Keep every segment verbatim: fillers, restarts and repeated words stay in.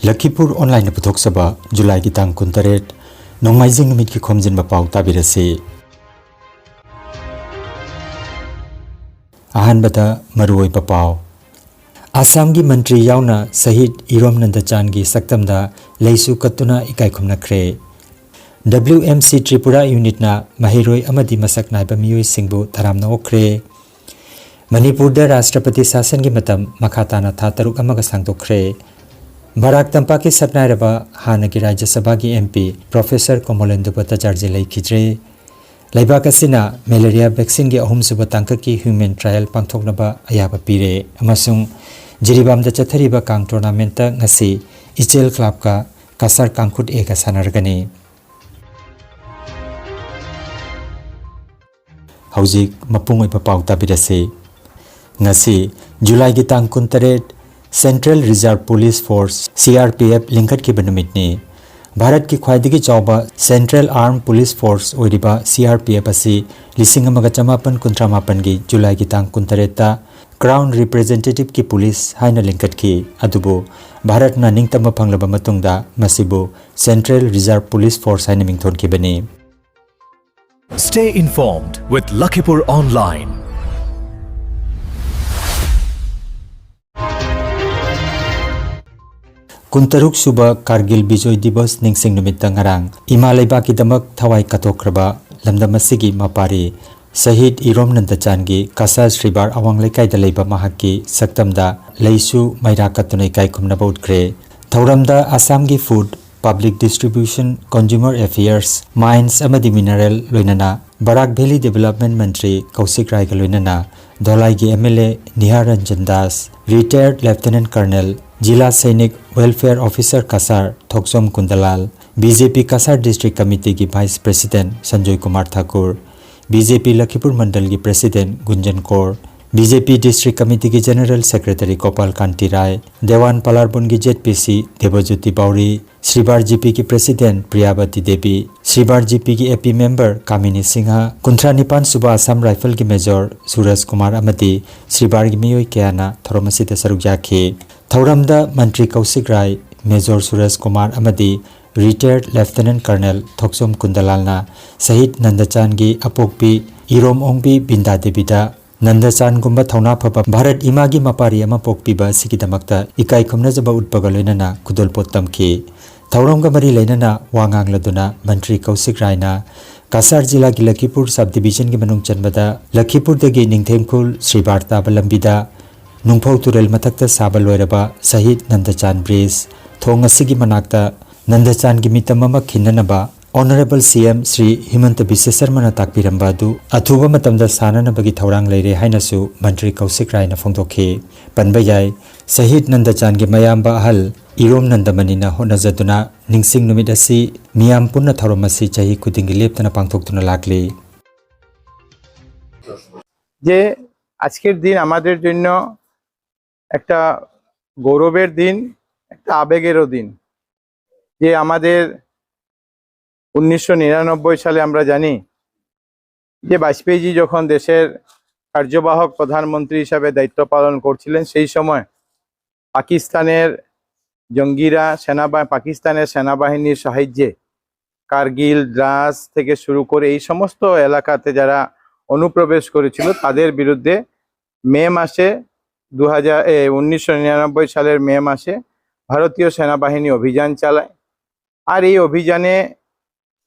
ꯂꯈꯤꯄꯨꯔ ꯑꯣꯟꯂꯥꯏꯟꯅ ꯄꯨꯊꯣꯛꯆꯕ ꯖꯨꯂꯥꯏꯒꯤ ꯇꯥꯡ ꯀꯨꯟꯇꯔꯦꯠ, ꯅꯣꯡꯃꯥꯏꯖꯤꯡ ꯅꯨꯃꯤꯠꯀꯤ ꯈꯣꯝꯖꯤꯟꯕ ꯄꯥꯎ ꯇꯥꯕꯤꯔꯁꯤ꯫ ꯑꯍꯥꯟꯕꯗ ꯃꯔꯨꯑꯣꯏꯕ ꯄꯥꯎ꯫ ꯑꯁꯥꯝꯒꯤ ꯃꯟꯇ꯭ꯔꯤ ꯌꯥꯎꯅ ꯁꯍꯤꯗ ꯏꯔꯣꯝ ꯅꯟꯗꯆꯥꯟꯒꯤ ꯁꯛꯇꯝꯗ ꯂꯩꯁꯨ ꯀꯠꯇꯨꯅ ꯏꯀꯥꯏ ꯈꯨꯝꯅꯈ꯭ꯔꯦ꯫ W M C ꯇ꯭ꯔꯤꯄꯨꯔꯥ ꯌꯨꯅꯤꯠꯅ ꯃꯍꯩꯔꯣꯏ ꯑꯃꯗꯤ ꯃꯁꯛ ꯅꯥꯏꯕ ꯃꯤꯑꯣꯏꯁꯤꯡꯕꯨ ꯇꯔꯥꯝꯅ ꯑꯣꯛꯈ꯭ꯔꯦ꯫ ꯃꯅꯤꯄꯨꯔꯗ ꯔꯥꯁꯇ꯭ꯔꯄꯇꯤ ꯁꯥꯁꯟꯒꯤ ꯃꯇꯝ ꯃꯈꯥ ꯇꯥꯅ ꯊꯥ ꯇꯔꯨꯛ ꯑꯃꯒ ꯁꯥꯡꯗꯣꯛꯈ꯭ꯔꯦ꯫ ꯕꯔꯥꯛ ꯇꯝꯄꯥꯛꯀꯤ ꯁꯛꯅꯥꯏꯔꯕ ꯍꯥꯟꯅꯒꯤ ꯔꯥꯖ꯭ꯌ ꯁꯚꯥꯒꯤ M P ꯄ꯭ꯔꯣꯐꯦꯁꯔ ꯀꯣꯃꯣꯂꯦꯟꯗꯨ ꯚꯠꯇꯥꯆꯥꯔꯖꯤ ꯂꯩꯈꯤꯗ꯭ꯔꯦ꯫ ꯂꯩꯕꯥꯛ ꯑꯁꯤꯅ ꯃꯦꯂꯦꯔꯤꯌꯥ ꯚꯦꯛꯁꯤꯟꯒꯤ ꯑꯍꯨꯝꯁꯨꯕ ꯇꯥꯡꯀꯛꯀꯤ ꯍ꯭ꯌꯨꯃꯦꯟ ꯇ꯭ꯔꯥꯌꯦꯜ ꯄꯥꯡꯊꯣꯛꯅꯕ ꯑꯌꯥꯕ ꯄꯤꯔꯦ ꯑꯃꯁꯨꯡ ꯖꯤꯔꯤꯕꯥꯝꯗ ꯆꯠꯊꯔꯤꯕ ꯀꯥꯡ ꯇꯣꯔꯅꯥꯃꯦꯟꯠꯇ ꯉꯁꯤ ꯏꯆꯦꯜ ꯀ꯭ꯂꯕꯀ ꯀꯁꯥꯔ ꯀꯥꯡꯈꯨꯠ Aꯒ ꯁꯥꯟꯅꯔꯒꯅꯤ꯫ ꯍꯧꯖꯤꯛ ꯃꯄꯨꯡ ꯑꯣꯏꯕ ꯄꯥꯎ ꯇꯥꯕꯤꯔꯁꯤ꯫ ꯉꯁꯤ ꯖꯨꯂꯥꯏꯒꯤ ꯇꯥꯡ ꯀꯨꯟꯇꯔꯦꯠ, Central Reserve Police Force, C R P F, ꯂꯤꯡꯈꯠꯈꯤꯕ ꯅꯨꯃꯤꯠꯅꯤ꯫ ꯚꯥꯔꯠꯀꯤ ꯈ꯭ꯋꯥꯏꯗꯒꯤ ꯆꯥꯎꯕ Central Armed Police Force ꯑꯣꯏꯔꯤꯕ C R P F ꯑꯁꯤ ꯂꯤꯁꯤꯡ ꯑꯃꯒ ꯆꯃꯥꯄꯟ ꯀꯨꯟꯊ꯭ꯔꯥ ꯃꯥꯄꯟꯒꯤ ꯖꯨꯂꯥꯏꯒꯤ ꯇꯥꯡ ꯀꯨꯟꯇꯔꯦꯠꯇ Crown Representativeꯀꯤ ꯄꯨꯂꯤꯁ ꯍꯥꯏꯅ ꯂꯤꯡꯈꯠꯈꯤ꯫ ꯑꯗꯨꯕꯨ ꯚꯥꯔꯠꯅ ꯅꯤꯡꯇꯝꯕ ꯐꯪꯂꯕ ꯃꯇꯨꯡꯗ ꯃꯁꯤꯕꯨ Central Reserve Police Force ꯍꯥꯏꯅ ꯃꯤꯡꯊꯣꯟꯈꯤꯕꯅꯤ꯫ Stay informed with Lakhipur Online. ꯀꯨꯟꯇꯔꯨꯛ ꯁꯨꯕ ꯀꯥꯔꯒꯤꯜ ꯕꯤꯖꯣꯏ ꯗꯤꯕꯁ ꯅꯤꯡꯁꯤꯡ ꯅꯨꯃꯤꯠꯇ ꯉꯔꯥꯡ ꯏꯃꯥ ꯂꯩꯕꯥꯛꯀꯤꯗꯃꯛ ꯊꯋꯥꯏ ꯀꯠꯊꯣꯛꯈ꯭ꯔꯕ ꯂꯝꯗꯝ ꯑꯁꯤꯒꯤ ꯃꯄꯥꯔꯤ ꯁꯍꯤꯗ ꯏꯔꯣꯝ ꯅꯟꯗꯆꯥꯟꯒꯤ ꯀꯁꯥꯔ ꯁ꯭ꯔꯤꯕꯥꯔ ꯑꯋꯥꯡ ꯂꯩꯀꯥꯏꯗ ꯂꯩꯕ ꯃꯍꯥꯛꯀꯤ ꯁꯛꯇꯝꯗ ꯂꯩꯁꯨ ꯃꯩꯔꯥ ꯀꯠꯇꯨꯅ ꯏꯀꯥꯏ ꯈꯨꯝꯅꯕ ꯎꯠꯈ꯭ꯔꯦ꯫ ꯊꯧꯔꯝꯗ ꯑꯁꯥꯝꯒꯤ Food, Public Distribution, Consumer Affairs, Mines ꯑꯃꯗꯤ Mineral ꯂꯣꯏꯅꯅ ꯕꯔꯥꯛ ꯚꯦꯂꯤ ꯗꯤꯕꯦꯂꯞꯃꯦꯟꯠ ꯃꯟꯇ꯭ꯔꯤ ꯀꯧꯁꯤꯛ ꯔꯥꯏꯒ ꯂꯣꯏꯅꯅ ꯙꯣꯂꯥꯏꯒꯤ M L A Niha Ranjan Das, ꯔꯤꯇꯥꯌꯔꯗ ꯂꯦꯐꯇꯤꯅꯦꯟꯠ ꯀꯔꯅꯦꯜ, ꯖꯤꯂꯥ ꯁꯩꯅꯤꯛ welfare officer Cachar Thokchom Kundalal, B J P Cachar district ꯀꯃꯤꯇꯤꯒꯤ vice president Sanjoy Kumar Thakur, B J P Lakhipur ꯃꯟꯗꯜꯒꯤ president Gunjan Kar, B J P district ꯀꯃꯤꯇꯤꯒꯤ ꯖꯦꯅꯔꯦꯜ ꯁꯦꯀ꯭ꯔꯦꯇꯔꯤ ꯒꯣꯄꯥꯜ ꯀꯥꯟꯇꯤ ꯔꯥꯏ, ꯗꯦꯋꯥꯟ ꯄꯂꯥꯔꯕꯨꯟꯒꯤ Z P C Debjyoti Bauri, Sribar G P ꯒꯤ president Priyabati Devi, Sribar G P ꯒꯤ A P member ꯀꯥꯃꯤꯅꯤ ꯁꯤꯡꯍ, ꯀꯨꯟꯊ꯭ꯔꯥ ꯅꯤꯄꯥꯟ ꯁꯨꯕ ꯑꯁꯥꯝ ꯔꯥꯏꯐꯜꯒꯤ ꯃꯦꯖꯣꯔ ꯁꯨꯔꯖ ꯀꯨꯃꯥꯔ ꯑꯃꯗꯤ ꯁ꯭ꯔꯤꯕꯥꯔꯒꯤ ꯃꯤꯑꯣꯏ ꯀꯌꯥꯅ ꯊꯧꯔꯝ ꯑꯁꯤꯗ ꯁꯔꯨꯛ ꯌꯥꯈꯤ꯫ ꯊꯧꯔꯝꯗ ꯃꯟꯇ꯭ꯔꯤ ꯀꯧꯁꯤꯛ ꯔꯥꯏ, ꯃꯦꯖꯣꯔ ꯁꯨꯔꯦꯁ ꯀꯨꯃꯥꯔ ꯑꯃꯗꯤ ꯔꯤꯇꯥꯌꯔ ꯂꯦꯐꯇꯤꯅꯦꯟ ꯀꯔꯅꯦꯜ ꯊꯣꯛꯆꯣꯝ ꯀꯨꯟꯗꯂꯥꯜꯅ ꯁꯍꯤꯗ ꯅꯟꯗꯆꯥꯟꯒꯤ ꯑꯄꯣꯛꯄꯤ ꯏꯔꯣꯝ ꯑꯣꯡꯕꯤ ꯕꯤꯟꯗꯥ ꯗꯦꯕꯤꯗ ꯅꯟꯗꯆꯥꯟꯒꯨꯝꯕ ꯊꯧꯅꯥ ꯐꯕ ꯚꯥꯔꯠ ꯏꯃꯥꯒꯤ ꯃꯄꯥꯔꯤ ꯑꯃ ꯄꯣꯛꯄꯤꯕ ꯑꯁꯤꯒꯤꯗꯃꯛꯇ ꯏꯀꯥꯏ ꯈꯨꯝꯅꯖꯕ ꯎꯠꯄꯒ ꯂꯣꯏꯅꯅ ꯈꯨꯗꯣꯜꯄꯣꯠ ꯇꯝꯈꯤ꯫ ꯊꯧꯔꯝꯒ ꯃꯔꯤ ꯂꯩꯅꯅ ꯋꯥ ꯉꯥꯡꯂꯗꯨꯅ ꯃꯟꯇ꯭ꯔꯤ ꯀꯧꯁꯤꯛ ꯔꯥꯏꯅ ꯀꯁꯥꯔ ꯖꯤꯂꯥꯒꯤ ꯂꯈꯤꯄꯨꯔ ꯁꯕ ꯗꯤꯕꯤꯖꯟꯒꯤ ꯃꯅꯨꯡ ꯆꯟꯕꯗ ꯂꯈꯤꯄꯨꯔꯗꯒꯤ ꯅꯤꯡꯊꯦꯝꯈꯨꯜ ꯁ꯭ꯔꯤꯕꯥꯔ ꯇꯥꯕ ꯂꯝꯕꯤꯗ ꯅꯨꯡꯐꯧ ꯇꯨꯔꯦꯜ ꯃꯊꯛꯇ ꯁꯥꯕ ꯂꯣꯏꯔꯕ ꯁꯍꯤꯗ ꯅꯟꯗꯆꯥꯟ ꯕ꯭ꯔꯤꯖ ꯊꯣꯡ ꯑꯁꯤꯒꯤ ꯃꯅꯥꯛꯇ ꯅꯟꯗꯆꯥꯟꯒꯤ ꯃꯤꯇꯝ ꯑꯃ ꯈꯤꯟꯅꯅꯕ ꯑꯣꯅꯔꯦꯕꯜ ꯁꯤ ꯑꯦꯝ ꯁ꯭ꯔꯤ ꯍꯤꯃꯟꯇ ꯕꯤꯁ꯭ꯋ ꯁꯔꯃꯅ ꯇꯥꯛꯄꯤꯔꯝꯕ ꯑꯗꯨ ꯑꯊꯨꯕ ꯃꯇꯝꯗ ꯁꯥꯅꯅꯕꯒꯤ ꯊꯧꯔꯥꯡ ꯂꯩꯔꯦ ꯍꯥꯏꯅꯁꯨ ꯃꯟꯇ꯭ꯔꯤ ꯀꯧꯁꯤꯛ ꯔꯥꯏꯅ ꯐꯣꯡꯗꯣꯛꯈꯤ꯫ ꯄꯟꯕ ꯌꯥꯏ, ꯁꯍꯤꯗ ꯅꯟꯗꯆꯥꯟꯒꯤ ꯃꯌꯥꯝꯕ ꯑꯍꯜ ꯏꯔꯣꯝ ꯅꯟꯗꯃꯅꯤꯅ ꯍꯣꯠꯅꯖꯗꯨꯅ ꯅꯤꯡꯁꯤꯡ ꯅꯨꯃꯤꯠ ꯑꯁꯤ ꯃꯤꯌꯥꯝ ꯄꯨꯟꯅ ꯊꯧꯔꯝ ꯑꯁꯤ ꯆꯍꯤ ꯈꯨꯗꯤꯡꯒꯤ ꯂꯦꯞꯇꯅ ꯄꯥꯡꯊꯣꯛꯇꯨꯅ ꯂꯥꯛꯂꯤ꯫ যে আজকের দিন আমাদের জন্য একটা গৌরবের দিন, একটা আবেগেরও দিন। যে আমাদের উনিশশো নিরানব্বই সালে আমরা জানি যে বাজপেয়ীজি যখন দেশের কার্যবাহক প্রধানমন্ত্রী হিসাবে দায়িত্ব পালন করছিলেন, সেই সময় পাকিস্তানের জঙ্গিরা সেনাবা পাকিস্তানের সেনাবাহিনীর সাহায্যে কার্গিল, দ্রাস থেকে শুরু করে এই সমস্ত এলাকাতে যারা অনুপ্রবেশ করেছিল, তাদের বিরুদ্ধে মে মাসে দু হাজার এ, উনিশশো নিরানব্বই সালের মে মাসে ভারতীয় সেনাবাহিনী অভিযান চালায়। আর এই অভিযানে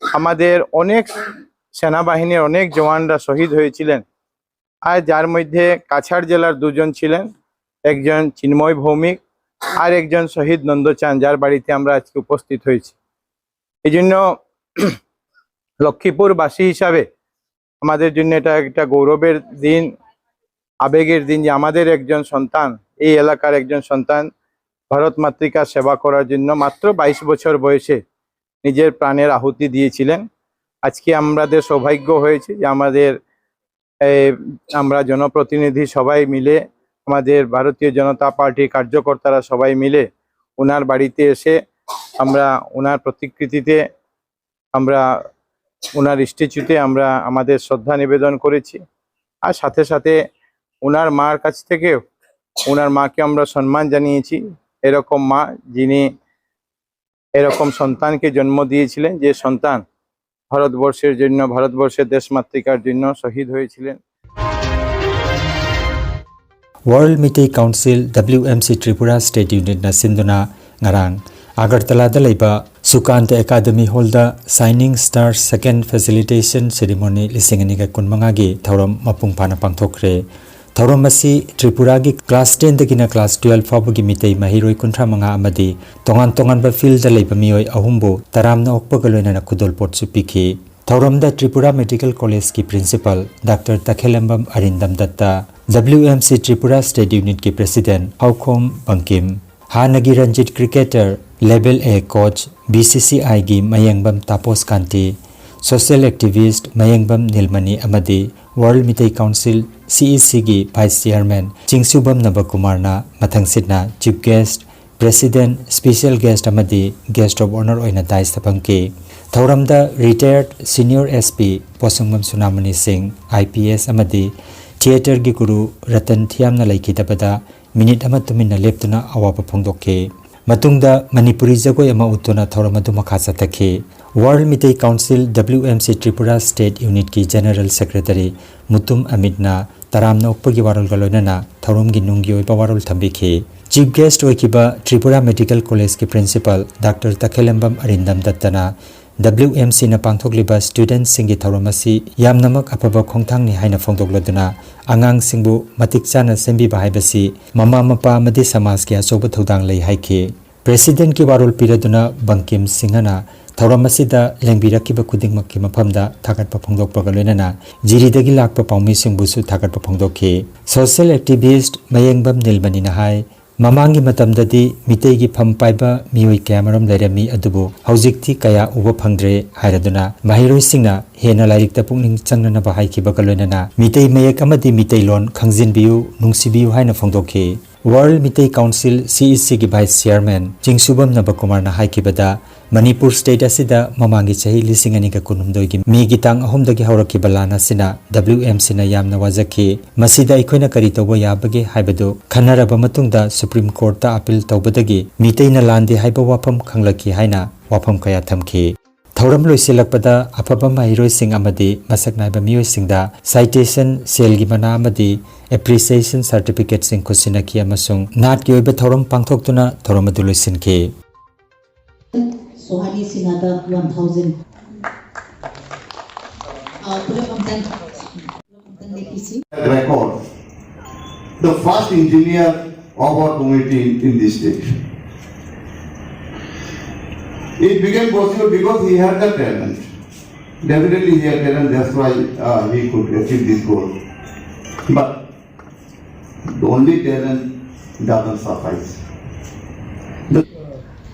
আমাদের অনেক সেনাবাহিনীর অনেক জওয়ানরা শহীদ হয়েছিলেন। আর যার মধ্যে কাছাড় জেলার দুজন ছিলেন, একজন চিন্ময় ভৌমিক আর একজন শহীদ নন্দচাঁদ, যার বাড়িতে আমরা আজকে উপস্থিত হয়েছি। এই জন্য লক্ষ্মীপুরবাসী হিসাবে আমাদের জন্য এটা একটা গৌরবের দিন, আবেগের দিন যে আমাদের একজন সন্তান, এই এলাকার একজন সন্তান ভারত মাতৃকার সেবা করার জন্য মাত্র বাইশ বছর বয়সে নিজের প্রাণের আহুতি দিয়েছিলেন। আজকে আমাদের সৌভাগ্য হয়েছে যে আমাদের এই, আমরা জনপ্রতিনিধি সবাই মিলে, আমাদের ভারতীয় জনতা পার্টির কার্যকর্তারা সবাই মিলে ওনার বাড়িতে এসে আমরা ওনার প্রতিকৃতিতে আমরা ওনার স্ট্যাচুতে আমরা আমাদের শ্রদ্ধা নিবেদন করেছি। আর সাথে সাথে ওনার মার কাছ থেকেও ওনার মাকে আমরা সম্মান জানিয়েছি। এরকম মা যিনি এরকম সন্তানকে জন্ম দিয়েছিলেন, যে সন্তান ভারতবর্ষের জন্য, ভারতবর্ষের দেশমাতৃকার জন্য শহীদ হয়েছিলেন। World Meitei Council, W M C Tripura State Unit ꯅ ꯁꯤꯟꯗꯨꯅ ꯉꯔꯥꯡ ꯑꯒꯔꯇꯂꯥꯗ ꯂꯩꯕ ꯁꯨꯀꯥꯟꯇ ꯑꯦꯀꯥꯗꯃꯤ ꯍꯣꯜꯗ Shining Star Second Felicitation Ceremony ꯂꯤꯁꯤꯡ ꯑꯅꯤꯒ ꯀꯨꯟꯃꯉꯥꯒꯤ ꯊꯧꯔꯝ ꯃꯄꯨꯡ ꯐꯥꯅ ꯄꯥꯡꯊꯣꯛꯈ꯭ꯔꯦ꯫ ꯊꯧꯔꯝ ꯑꯁꯤ ꯇ꯭ꯔꯤꯄꯨꯔꯥꯒꯤ class ten ꯗꯒꯤꯅ class twelve ꯐꯥꯎꯕꯒꯤ ꯃꯤꯇꯩ ꯃꯍꯩꯔꯣꯏ ꯀꯨꯟꯊ꯭ꯔꯥ ꯃꯉꯥ ꯑꯃꯗꯤ ꯇꯣꯉꯥꯟ ꯇꯣꯉꯥꯟꯕ field ꯗ ꯂꯩꯕ ꯃꯤꯑꯣꯏ ꯑꯍꯨꯝꯕꯨ ꯇꯔꯥꯝꯅ ꯑꯣꯛꯄꯒ ꯂꯣꯏꯅꯅ ꯈꯨꯗꯣꯜꯄꯣꯠꯁꯨ ꯄꯤꯈꯤ꯫ ꯊꯧꯔꯝꯗ ꯇ꯭ꯔꯤꯄꯨꯔꯥ ꯃꯦꯗꯤꯀꯦꯜ ꯀꯣꯂꯦꯖꯀꯤ principal doctor Takhellambam Arindam Datta, W M C Tripura State Unit ꯀꯤ president ꯍꯥꯎꯈꯣꯝ ꯕꯪꯀꯤꯝ, ꯍꯥꯟꯅꯒꯤ Ranjit cricketer, level A coach, B C C I ꯒꯤ ꯃꯌꯦꯡꯕꯝ ꯇꯥꯄꯣꯁ ꯀꯥꯟꯇꯤ, social activist ꯃꯌꯦꯡꯕꯝ ꯅꯤꯜꯃꯅꯤ ꯑꯃꯗꯤ World Meitei Council, C E C ꯒꯤ vice chairman ꯆꯤꯡꯁꯨꯕꯝ ꯅꯕꯀꯨꯃꯥꯔꯅ ꯃꯊꯪꯁꯤꯠꯅ chief guest, president, special guest ꯑꯃꯗꯤ guest of honour ꯑꯣꯏꯅ dais ꯇ ꯐꯝꯈꯤ꯫ ꯊꯧꯔꯝꯗ retired senior S P ꯄꯣꯠꯁꯪꯕꯝ ꯁꯨꯅꯥꯃꯅꯤ ꯁꯤꯡ, I P S, ꯑꯃꯗꯤ theatre ꯒꯤ ꯒꯨꯔꯨ ꯔꯇꯟ ꯊꯤꯌꯥꯝꯅ ꯂꯩꯈꯤꯗꯕꯗ minute ꯑꯃ ꯇꯨꯃꯤꯟꯅ ꯂꯦꯞꯇꯨꯅ ꯑꯋꯥꯕ ꯐꯣꯡꯗꯣꯛꯈꯤ꯫ ꯃꯇꯨꯡꯗ ꯃꯅꯤꯄꯨꯔꯤ ꯖꯒꯣꯏ ꯑꯃ ꯎꯠꯇꯨꯅ ꯊꯧꯔꯝ ꯑꯗꯨ ꯃꯈꯥ ꯆꯠꯊꯈꯤ꯫ World Meitei Council, W M C Tripura State Unit ꯀꯤ general secretary ꯃꯨꯇꯨꯝ ꯑꯃꯤꯠꯅ ꯇꯔꯥꯝꯅ ꯑꯣꯛꯄꯒꯤ ꯋꯥꯔꯣꯜꯒ ꯂꯣꯏꯅꯅ ꯊꯧꯔꯝꯒꯤ ꯅꯨꯡꯒꯤ ꯑꯣꯏꯕ ꯋꯥꯔꯣꯜ ꯊꯝꯕꯤꯈꯤ꯫ Chief guest ꯑꯣꯏꯈꯤꯕ ꯇ꯭ꯔꯤꯄꯨꯔꯥ ꯃꯦꯗꯤꯀꯦꯜ ꯀꯣꯂꯦꯖꯀꯤ principal ꯗꯥꯛꯇꯔ ꯇꯈꯦꯂꯝꯕꯝ ꯑꯔꯤꯟꯗꯝ ꯗꯠꯇꯅ W M C ꯅ ꯄꯥꯡꯊꯣꯛꯂꯤꯕ student ꯁꯤꯡꯒꯤ ꯊꯧꯔꯝ ꯑꯁꯤ ꯌꯥꯝꯅꯃꯛ ꯑꯐꯕ ꯈꯣꯡꯊꯥꯡꯅꯤ ꯍꯥꯏꯅ ꯐꯣꯡꯗꯣꯛꯂꯗꯨꯅ, ꯑꯉꯥꯡꯁꯤꯡꯕꯨ ꯃꯇꯤꯛ ꯆꯥꯅ ꯁꯦꯝꯕꯤꯕ ꯍꯥꯏꯕꯁꯤ ꯃꯃꯥ ꯃꯄꯥ ꯑꯃꯗꯤ ꯁꯃꯥꯖꯀꯤ ꯑꯆꯧꯕ ꯊꯧꯗꯥꯡ ꯂꯩ ꯍꯥꯏꯈꯤ꯫ President ꯀꯤ ꯋꯥꯔꯣꯜ ꯄꯤꯔꯗꯨꯅ ꯕꯪꯀꯤꯝ ꯁꯤꯡꯍꯅ ꯊꯧꯔꯝ ꯑꯁꯤꯗ ꯂꯦꯡꯕꯤꯔꯛꯈꯤꯕ ꯈꯨꯗꯤꯡꯃꯛꯀꯤ ꯃꯐꯝꯗ ꯊꯥꯒꯠꯄ ꯐꯣꯡꯗꯣꯛꯄꯒ ꯂꯣꯏꯅꯅ ꯖꯤꯔꯤꯗꯒꯤ ꯂꯥꯛꯄ ꯄꯥꯎꯃꯤꯁꯤꯡꯕꯨꯁꯨ ꯊꯥꯒꯠꯄ ꯐꯣꯡꯗꯣꯛꯈꯤ꯫ Social activist ꯃꯌꯦꯡꯕꯝ ꯅꯤꯜꯃꯅꯤꯅ ꯍꯥꯏ, ꯃꯃꯥꯡꯒꯤ ꯃꯇꯝꯗꯗꯤ ꯃꯤꯇꯩꯒꯤ ꯐꯝ ꯄꯥꯏꯕ ꯃꯤꯑꯣꯏ ꯀꯌꯥꯃꯔꯨꯝ ꯂꯩꯔꯝꯃꯤ, ꯑꯗꯨꯕꯨ ꯍꯧꯖꯤꯛꯇꯤ ꯀꯌꯥ ꯎꯕ ꯐꯪꯗ꯭ꯔꯦ ꯍꯥꯏꯔꯗꯨꯅ ꯃꯍꯩꯔꯣꯏꯁꯤꯡꯅ ꯍꯦꯟꯅ ꯂꯥꯏꯔꯤꯛꯇ ꯄꯨꯛꯅꯤꯡ ꯆꯪꯅꯅꯕ ꯍꯥꯏꯈꯤꯕꯒ ꯂꯣꯏꯅꯅ ꯃꯤꯇꯩ ꯃꯌꯦꯛ ꯑꯃꯗꯤ ꯃꯤꯇꯩꯂꯣꯟ ꯈꯪꯖꯤꯟꯕꯤꯌꯨ, ꯅꯨꯡꯁꯤꯕꯤꯌꯨ ꯍꯥꯏꯅ ꯐꯣꯡꯗꯣꯛꯈꯤ꯫ World Meitei Council, C E C ꯒꯤ Vice Chairman ꯆꯤꯡꯁꯨꯕꯝ ꯅꯕꯀꯨꯃꯥꯔꯅ ꯍꯥꯏꯈꯤꯕꯗ, ꯃꯅꯤꯄꯨꯔ state ꯑꯁꯤꯗ ꯃꯃꯥꯡꯒꯤ ꯆꯍꯤ ꯂꯤꯁꯤꯡ ꯑꯅꯤꯒ ꯀꯨꯟꯍꯨꯝꯗꯣꯏꯒꯤ ꯃꯦꯒꯤ ꯇꯥꯡ ꯑꯍꯨꯝꯗꯒꯤ ꯍꯧꯔꯛꯈꯤꯕ ꯂꯥꯟ ꯑꯁꯤꯅ W M Cꯅ ꯌꯥꯝꯅ ꯋꯥꯖꯈꯤ꯫ ꯃꯁꯤꯗ ꯑꯩꯈꯣꯏꯅ ꯀꯔꯤ ꯇꯧꯕ ꯌꯥꯕꯒꯦ ꯍꯥꯏꯕꯗꯨ ꯈꯟꯅꯔꯕ ꯃꯇꯨꯡꯗ Supreme Courtꯇ appeal ꯇꯧꯕꯗꯒꯤ ꯃꯤꯇꯩꯅ ꯂꯥꯟꯗꯦ ꯍꯥꯏꯕ ꯋꯥꯐꯝ ꯈꯪꯂꯛꯈꯤ ꯍꯥꯏꯅ ꯋꯥꯐꯝ ꯀꯌꯥ ꯊꯝꯈꯤ꯫ ꯊꯧꯔꯝ ꯂꯣꯏꯁꯤꯜꯂꯛꯄꯗ ꯑꯐꯕ ꯃꯍꯩꯔꯣꯏꯁꯤꯡ ꯑꯃꯗꯤ ꯃꯁꯛ ꯅꯥꯏꯕ ꯃꯤꯑꯣꯏꯁꯤꯡꯗ citation, ꯁꯦꯜꯒꯤ ꯃꯅꯥ ꯑꯃꯗꯤ appreciation certificateꯁꯤꯡ ꯈꯨꯠꯁꯤꯟꯅꯈꯤ ꯑꯃꯁꯨꯡ ꯅꯥꯠꯀꯤ ꯑꯣꯏꯕ ꯊꯧꯔꯝ ꯄꯥꯡꯊꯣꯛꯇꯨꯅ ꯊꯧꯔꯝ ꯑꯗꯨ ꯂꯣꯏꯁꯤꯟꯈꯤ꯫ ꯁꯣꯍꯥꯅꯤ ꯁꯤꯡꯍꯗ one thousand꯫ ꯑ, ꯄꯨꯂꯞ ꯑꯝꯇꯪ, ꯄꯨꯂꯞ ꯑꯝꯇꯪ ꯂꯦꯞꯄꯤꯁꯤ꯫ Record, the first engineer of our community in, in this state. It became possible because he had the talent. Definitely he had talent, that's why, uh, he could achieve this goal. But only talent doesn't suffice.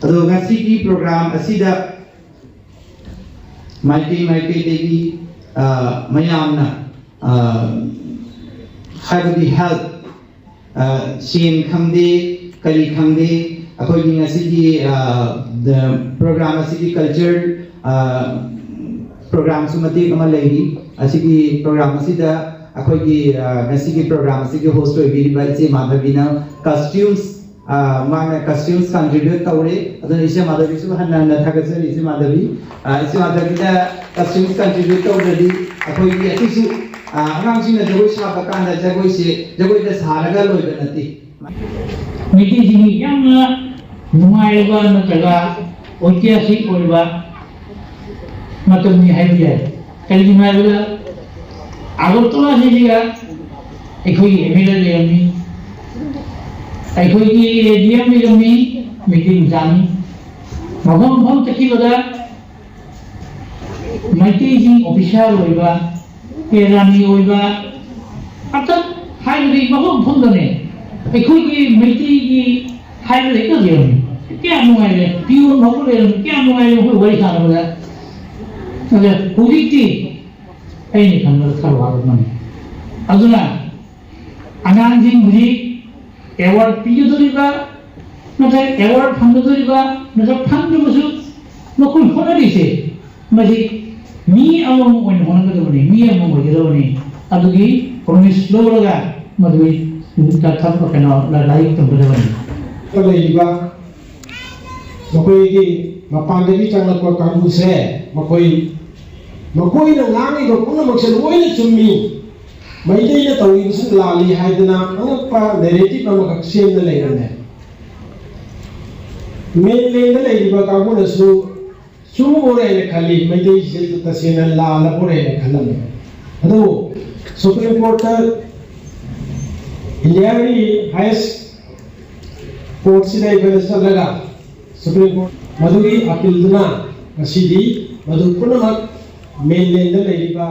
ꯑꯗꯣ ꯉꯁꯤꯒꯤ program ꯑꯁꯤꯗ ꯃꯥꯏꯀꯩ ꯃꯥꯏꯀꯩꯗꯒꯤ, ꯑ, ꯃꯌꯥꯝꯅ, ꯑ, ꯍꯥꯏꯕꯗꯤ help, ꯑ, ꯁꯦꯟ ꯈꯪꯗꯦ, ꯀꯔꯤ ꯈꯪꯗꯦ, ꯑꯩꯈꯣꯏꯒꯤ ꯉꯁꯤꯒꯤ, ꯑ, the program ꯑꯁꯤꯒꯤ culture, ꯑ, programꯁꯨ ꯃꯇꯦꯛ ꯑꯃ ꯂꯩꯔꯤ꯫ ꯑꯁꯤꯒꯤ program ꯑꯁꯤꯗ ꯑꯩꯈꯣꯏꯒꯤ, ꯑ, ꯉꯁꯤꯒꯤ program ꯑꯁꯤꯒꯤ host ꯑꯣꯏꯕꯤꯔꯤꯕ ꯏꯆꯦ ꯃꯥꯙꯕꯤꯅ costumes, ꯑ, ꯃꯥꯅ costumes contribute ꯇꯧꯔꯦ꯫ ꯑꯗꯨꯅ ꯏꯆꯦ ꯃꯥꯙꯕꯤꯁꯨ ꯍꯟꯅ ꯍꯟꯅ ꯊꯥꯒꯠꯆꯔꯤ, ꯏꯆꯦ ꯃꯥꯙꯕꯤ꯫ ꯑ, ꯏꯆꯦ ꯃꯥꯙꯕꯤꯅ costumes contribute ꯇꯧꯗ꯭ꯔꯗꯤ ꯑꯩꯈꯣꯏꯒꯤ ꯑꯁꯤꯁꯨ, ꯑ, ꯑꯉꯥꯡꯁꯤꯡꯅ ꯖꯒꯣꯏ ꯁꯥꯕ ꯀꯥꯟꯗ ꯖꯒꯣꯏꯁꯦ ꯖꯒꯣꯏꯗ ꯁꯥꯔꯒ ꯂꯣꯏꯕ ꯅꯠꯇꯦ꯫ ꯃꯩꯇꯩꯁꯤꯡꯒꯤ ꯌꯥꯝꯅ ꯅꯨꯡꯉꯥꯏꯔꯕ ꯅꯠꯇ꯭ꯔꯒ ঐতিহাসিক ꯑꯣꯏꯕ ꯃꯇꯝꯅꯤ ꯍꯥꯏꯕ ꯌꯥꯏ꯫ ꯀꯔꯤꯒꯤꯅꯣ ꯍꯥꯏꯕꯗ ꯑꯒꯔꯇꯂꯥꯁꯤꯗ ꯑꯩꯈꯣꯏꯒꯤ M L A ꯂꯩꯔꯝꯃꯤ, ꯑꯩꯈꯣꯏꯒꯤ A D M ꯂꯩꯔꯝꯃꯤ, ꯃꯩꯇꯩ ꯃꯆꯥꯅꯤ꯫ ꯃꯐꯝ ꯃꯐꯝ ꯆꯠꯈꯤꯕꯗ ꯃꯩꯇꯩꯁꯤꯡ officer ꯑꯣꯏꯕ, ꯑꯦ, ꯔꯥꯅꯤ ꯑꯣꯏꯕ, ꯑꯇꯞ ꯍꯥꯏꯕꯗꯤ ꯃꯐꯝ ꯃꯐꯝꯗꯅꯦ ꯑꯩꯈꯣꯏꯒꯤ ꯃꯩꯇꯩꯒꯤ ꯍꯥꯏꯕ ꯂꯩꯇꯕ ꯂꯩꯔꯝꯃꯤ꯫ ꯀꯌꯥ ꯅꯨꯡꯉꯥꯏꯔꯦ, peon ꯐꯥꯎꯕ ꯂꯩꯔꯝꯃꯤ, ꯀꯌꯥ ꯅꯨꯡꯉꯥꯏꯔꯦ ꯃꯈꯣꯏ ꯋꯥꯔꯤ ꯁꯥꯟꯅꯕꯗ꯫ ꯑꯗ ꯍꯧꯖꯤꯛꯇꯤ ꯑꯩꯅ ꯈꯟꯕꯗ ꯈꯔ ꯋꯥꯠꯂꯝꯃꯅꯤ꯫ ꯑꯗꯨꯅ ꯑꯉꯥꯡꯁꯤꯡ ꯍꯧꯖꯤꯛ ꯑꯦꯋꯥꯔꯗ ꯄꯤꯒꯗꯧꯔꯤꯕ ꯅꯠꯇ꯭ꯔꯒ ꯑꯦꯋꯥꯔꯗ ꯐꯪꯒꯗꯧꯔꯤꯕ ꯅꯠꯇ꯭ꯔꯒ ꯐꯪꯗ꯭ꯔꯕꯁꯨ ꯃꯈꯣꯏ ꯍꯣꯠꯅꯔꯤꯁꯦ, ꯃꯁꯤ ꯃꯤ ꯑꯃꯃꯝ ꯑꯣꯏꯅ ꯍꯣꯠꯅꯒꯗꯕꯅꯤ, ꯃꯤ ꯑꯃꯃꯝ ꯑꯣꯏꯒꯗꯕꯅꯤ꯫ ꯑꯗꯨꯒꯤ ꯄ꯭ꯔꯣꯃꯤꯁ ꯂꯧꯔꯒ ꯃꯗꯨꯒꯤ ꯊꯕꯛ, ꯀꯩꯅꯣ, ꯂꯥꯏꯔꯤꯛ ꯇꯝꯒꯗꯕꯅꯤ꯫ ꯂꯩꯔꯤꯕ ꯃꯈꯣꯏꯒꯤ ꯃꯄꯥꯟꯗꯒꯤ ꯆꯪꯂꯛꯄ ꯀꯥꯡꯕꯨꯁꯦ, ꯃꯈꯣꯏ, ꯃꯈꯣꯏꯅ ꯉꯥꯡꯉꯤꯕ ꯄꯨꯝꯅꯃꯛꯁꯦ ꯂꯣꯏꯅ ꯆꯨꯝꯃꯤ, ꯃꯩꯇꯩꯅ ꯇꯧꯔꯤꯕꯁꯤ ꯂꯥꯜꯂꯤ ꯍꯥꯏꯗꯅ ꯑꯉꯛꯄ ꯅꯦꯔꯦꯇꯤꯚ ꯑꯃꯈꯛ ꯁꯦꯝꯅ ꯂꯩꯔꯝꯃꯦ꯫ ꯃꯦꯟꯂꯦꯟꯗ ꯂꯩꯔꯤꯕ ꯀꯥꯡꯕꯨꯅꯁꯨ ꯆꯨꯝꯃꯕꯣꯔꯦꯅ ꯈꯜꯂꯤ, ꯃꯩꯇꯩꯁꯦ ꯇꯁꯦꯡꯅ ꯂꯥꯜꯂꯕꯣꯔꯦꯅ ꯈꯜꯂꯝꯃꯤ꯫ ꯑꯗꯨꯕꯨ ꯁꯨꯄ꯭ꯔꯤꯝ ꯀꯣꯔꯠꯇ, ꯏꯟꯗꯤꯌꯥꯒꯤ ꯍꯥꯏꯌꯦꯁ ꯀꯣꯔꯠꯁꯤꯗ ꯑꯩꯈꯣꯏꯅ ꯆꯠꯂꯒ ꯁꯨꯄ꯭ꯔꯤꯝ ꯀꯣꯔꯠ ꯃꯗꯨꯒꯤ ꯑꯄꯤꯜꯗꯨꯅ ꯉꯁꯤꯗꯤ ꯃꯗꯨ ꯄꯨꯝꯅꯃꯛ ꯃꯦꯟꯂꯦꯟꯗ ꯂꯩꯔꯤꯕ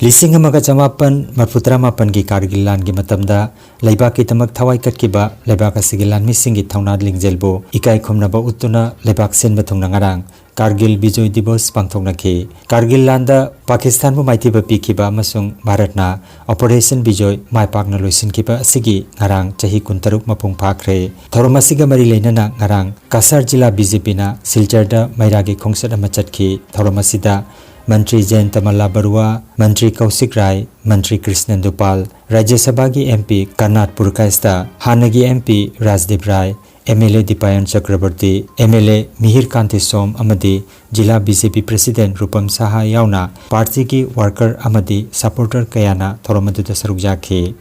ꯂꯤꯁꯤꯡ ꯑꯃꯒ ꯆꯃꯥꯄꯟ ꯃꯔꯐꯨꯇꯔꯥ ꯃꯥꯄꯟꯒꯤ ꯀꯥꯔꯒꯤꯜ ꯂꯥꯟꯒꯤ ꯃꯇꯝꯗ ꯂꯩꯕꯥꯛꯀꯤꯗꯃꯛ ꯊꯋꯥꯏ ꯀꯠꯈꯤꯕ ꯂꯩꯕꯥꯛ ꯑꯁꯤꯒꯤ ꯂꯥꯟꯃꯤꯁꯤꯡꯒꯤ ꯊꯧꯅꯥ ꯂꯤꯡꯖꯦꯜꯕꯨ ꯏꯀꯥꯏ ꯈꯨꯝꯅꯕ ꯎꯠꯇꯨꯅ ꯂꯩꯕꯥꯛ ꯁꯤꯟꯕ ꯊꯨꯡꯅ ꯉꯔꯥꯡ ꯀꯥꯔꯒꯤꯜ ꯕꯤꯖꯣꯏ ꯗꯤꯕꯁ ꯄꯥꯡꯊꯣꯛꯅꯈꯤ꯫ ꯀꯥꯔꯒꯤꯜ ꯂꯥꯟꯗ ꯄꯥꯀꯤꯁꯇꯥꯟꯕꯨ ꯃꯥꯏꯊꯤꯕ ꯄꯤꯈꯤꯕ ꯑꯃꯁꯨꯡ ꯚꯥꯔꯠꯅ ꯑꯣꯄꯔꯦꯁꯟ ꯕꯤꯖꯣꯏ ꯃꯥꯏ ꯄꯥꯛꯅ ꯂꯣꯏꯁꯤꯟꯈꯤꯕ ꯑꯁꯤꯒꯤ ꯉꯔꯥꯡ ꯆꯍꯤ ꯀꯨꯟꯇꯔꯨꯛ ꯃꯄꯨꯡ ꯐꯥꯈ꯭ꯔꯦ꯫ ꯊꯧꯔꯝ ꯑꯁꯤꯒ ꯃꯔꯤ ꯂꯩꯅꯅ ꯉꯔꯥꯡ ꯀꯁꯥꯔ ꯖꯤꯂꯥ ꯕꯤ ꯖꯦ ꯄꯤꯅ ꯁꯤꯜꯆꯔꯗ ꯃꯩꯔꯥꯒꯤ ꯈꯣꯡꯆꯠ ꯑꯃ ꯆꯠꯈꯤ꯫ ꯊꯧꯔꯝ ꯑꯁꯤꯗ ꯃꯟꯇ꯭ꯔꯤ ꯖꯌꯟꯇ ꯃꯜꯂꯥ ꯕꯔꯨꯋꯥ, ꯃꯟꯇ꯭ꯔꯤ ꯀꯧꯁꯤꯛ ꯔꯥꯏ, ꯃꯟꯇ꯭ꯔꯤ ꯀ꯭ꯔꯤꯁꯅꯦꯟꯗꯨ ꯄꯥꯜ, ꯔꯥꯖ꯭ꯌ ꯁꯚꯥꯒꯤ ꯑꯦꯝ ꯄꯤ ꯀꯔꯅꯥꯠ ꯄꯨꯔꯀꯥꯏꯁꯇ, ꯍꯥꯟꯅꯒꯤ M P Rajdeep Rai, M L A Dipayan Chakraborty, M L A Mihir Kanti Shome ꯑꯃꯗꯤ ꯖꯤꯂꯥ B J P president Rupam Saha ꯌꯥꯎꯅ ꯄꯥꯔꯇꯤꯒꯤ ꯋꯥꯔꯀꯔ ꯑꯃꯗꯤ ꯁꯄꯣꯔꯇꯔ ꯀꯌꯥꯅ ꯊꯧꯔꯝ ꯑꯗꯨꯗ ꯁꯔꯨꯛ ꯌꯥꯈꯤ꯫